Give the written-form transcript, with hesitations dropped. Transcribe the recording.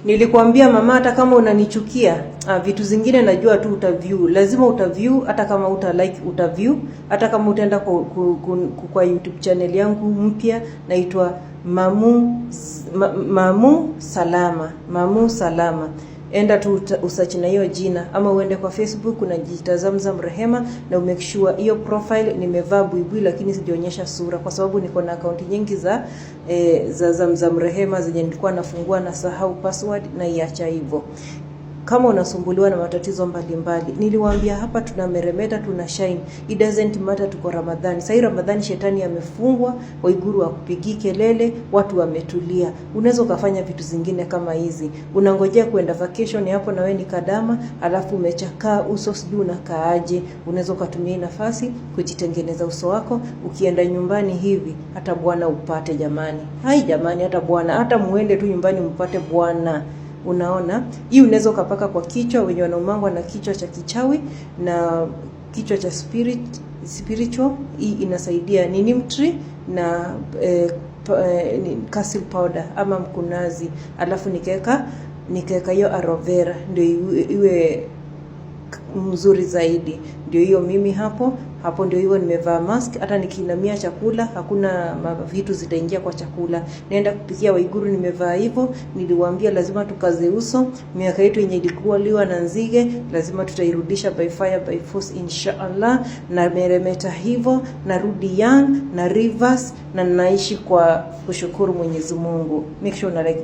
Nilikwambia mama, hata kama unanichukia, vitu zingine najua tu utaview, lazima utaview, hata kama uta like utaview, hata kama utaenda kwa YouTube channel yangu mpya naitwa Mamu Salama, Mamu Salama. Enda tu usearch na hiyo jina, ama uende kwa Facebook unajiita Zamzam Rehema, na umake sure hiyo profile nimevaa buibui, lakini sijaonyesha sura kwa sababu niko na akaunti nyingi za Zamzam Rehema zenye nilikuwa nafungua na sahau password na iacha hivyo. Kama unasumbuliwa na matatizo mbalimbali, niliwaambia hapa tuna meremeta, tuna shine. It doesn't matter tuko Ramadhani. Sasa Ramadhani shetani amefungwa, Waiguru wakupigii kelele, watu wametulia. Unaweza ukafanya vitu zingine kama hizi. Unangojea kwenda vacation hapo na wewe ni kadama, alafu umechakaa uso, sijui unakaaje. Unaweza ukatumia hii nafasi kujitengeneza uso wako. Ukienda nyumbani hivi, hata bwana upate jamani. Hai jamani, hata bwana, hata muende tu nyumbani mpate bwana. Unaona, hii unaweza ukapaka kwa kichwa, wenye wanaumangwa na kichwa cha kichawi na kichwa cha spiritual. Hii inasaidia ni neem tree na castle powder ama mkunazi, alafu nikaweka hiyo aloe vera ndio iwe mzuri zaidi. Ndio hiyo mimi hapo hapo, ndio hiyo nimevaa mask. Hata nikiinamia chakula hakuna vitu zitaingia kwa chakula. Naenda kupikia Waiguru nimevaa hivyo. Niliwaambia lazima tukaze uso. Miaka yetu yenye ilikuwa liwa na nzige lazima tutairudisha by fire by force, inshallah. Na meremeta hivyo, narudi young na reverse, na naishi kwa kushukuru Mwenyezi Mungu. Make sure una like.